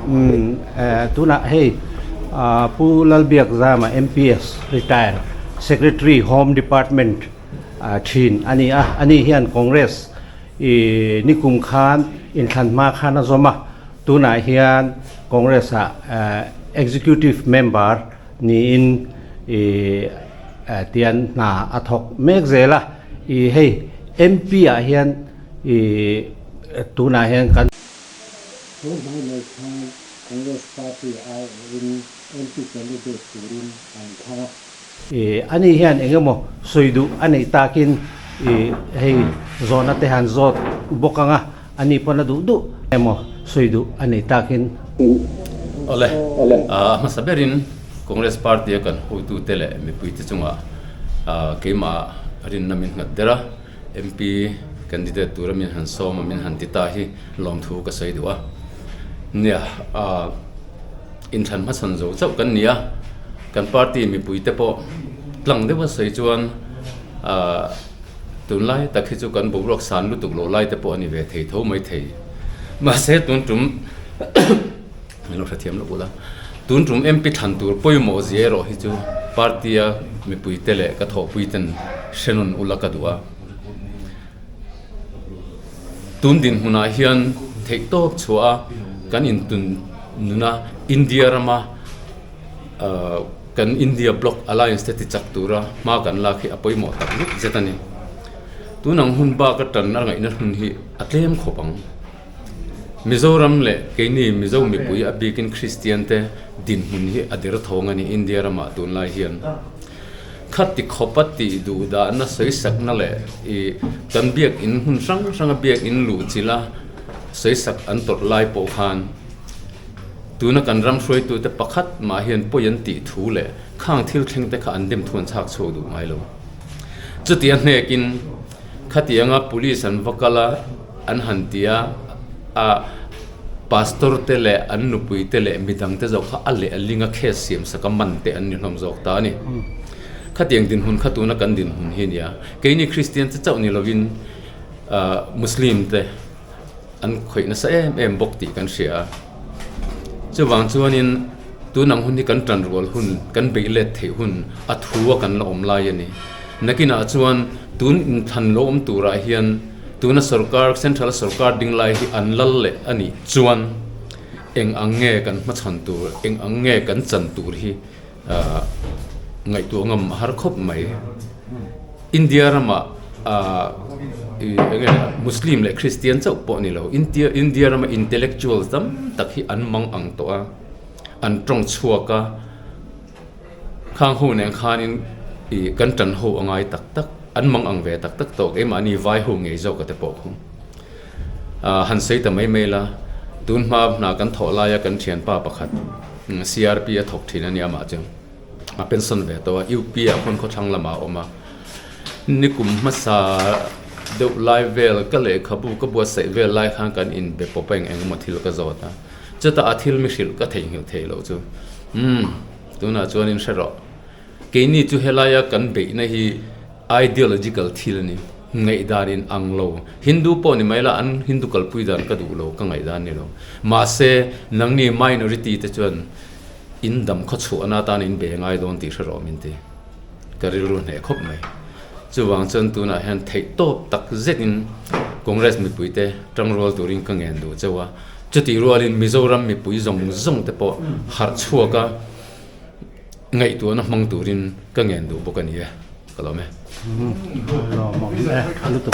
Umm tunah hei Pu Lalbiakzama MPS retire Secretary Home Department thin a ni a, ani hian Congress i nikum khan inthlan hma khan a zawm a, tunah hian Congress ah Executive Member niin i tian hna a thawk mek zel a, i hei MP ah hian i tunah hian kan. Tun hnai mai khan Congress Party aiawhin MP candidate turin a inthlang a. I ani hian eng emaw sawi duh a neih takin i hei zawhna te han zawt bawk ang a, ani pawn a duh duh emaw sawi duh a neih takin. Awle, a hmasa berin Congress Party a kan hotute leh mipuite chungah keimah rinna min nghat der a, MP candidate tura min han sawm a min han ti ta hi lawmthu ka sawi duh a. Nia, inthlan hmachhawn zo chauh kan ni a, kan party mipuite pawh tlang deuha sawi chuan tunlai tak hi chu kan boruak san lutuk loh lai te pawh a ni ve thei tho mai thei. Mahse tun tum min lo hrethiam lo bula tun tum MP thlan tur pawimawh zia erawh hi chu party a mipuite leh ka thawhpui ten hre nawn ula ka duh a. Tun dinhmunah hian theihtawp chhuah a kan intun nuna India rama kan India Bloc Alliance te tichak tura hma kan lak hi a pawimawh tak zet zet a ni. Tun ang hun bak a tan a ngaihna hun hi a tlem khawp ang. Mizoram leh keini Mizo mipui a bikin Kristian te dinhmun hi a der thawng a ni India ramah tunlai hian. Khati khawpa tih duh dahna sawisakna leh i kan biakin hmun hrang hranga biakin luh chila sawisak an tawrh lai pawh khan tuna kan ram hruaitute pakhat mah hian pawi an tih thu leh khang thil thleng te kha an dem thu an chhak chhuak duh ngai lo. Chutia hnekin khatianga police an va kal a, An han ti a, a pastor te leh an nupui te leh midang te zawk kha a leh a ling a case siam sak a man te an ni hlawm zawk ta a ni. Khatiang dinhmun kha tuna kan dinhmun hi a ni a, keini Kristian te chauh ni lovin Muslim te an khawih nasa em em bawk tih kan hria a. Chuvang chuanin tunang hun hi kan tanrual hun, kan beih let theih hun a thu a kan la awm lai a ni. Nakinah chuan tun inthlan lo awm turah hian Tuna sorkar, Central sorkar ding lai hi an lal leh a nih chuan eng ang nge kan hmachhawn tur, eng ang nge kan chan tur hi ngaihtuah ngam a har khawp mai. India ramah eng nge Muslim leh Christian chauh pawh ni lo, India India rama intellectuals tam tak hi an mang ang tawh a, an tawng chhuak a, Khang ho nen khanin ih kan tan ho a ngai tak tak, an mang ang ve tak tak tawh keimahni vai ho ngei zawk a te pawh khu. Ah han sawi ta mai mai la, tun hma hna kan thawh laia kan thianpa pakhat CRP a thawk thin a nia mah chu a pension ve tawh a, UP ah khawn khawthlang lamah a awm a, nikum hmasa deuh lai vel ka lehkhabu ka buatsaih vel lai khan kan inbe pawp a eng eng emaw thil ka zawt a, chutah a thil mi hrilh ka theihnghilh theih loh chu umm. Tunah chuanin hre rawh. Keini chu helaia kan beihna hi ideological thil a ni. Ngaihdan in ang lo. Hindu pawh ni mai la, an Hindu kalpui dan ka duh lo, ka ngaihdan ni lo. Mahse, nangni minority te chuan in dam khaw chhuahna atan in be ngai dawn tih hre rawh min ti. Ka rilru hneh khawp mai. Chuvang chuan tunah hian theihtawp tak zetin Congress mipuite tangrual turin ka ngen duh chauh a. Chutih rualin Mizoram mipui zawng zawng te pawh harh chhuak a ngaihtuahna hmang turin ka ngen duh bawk a ni e. Ka lawm e. Lawm awm e. A lutuk.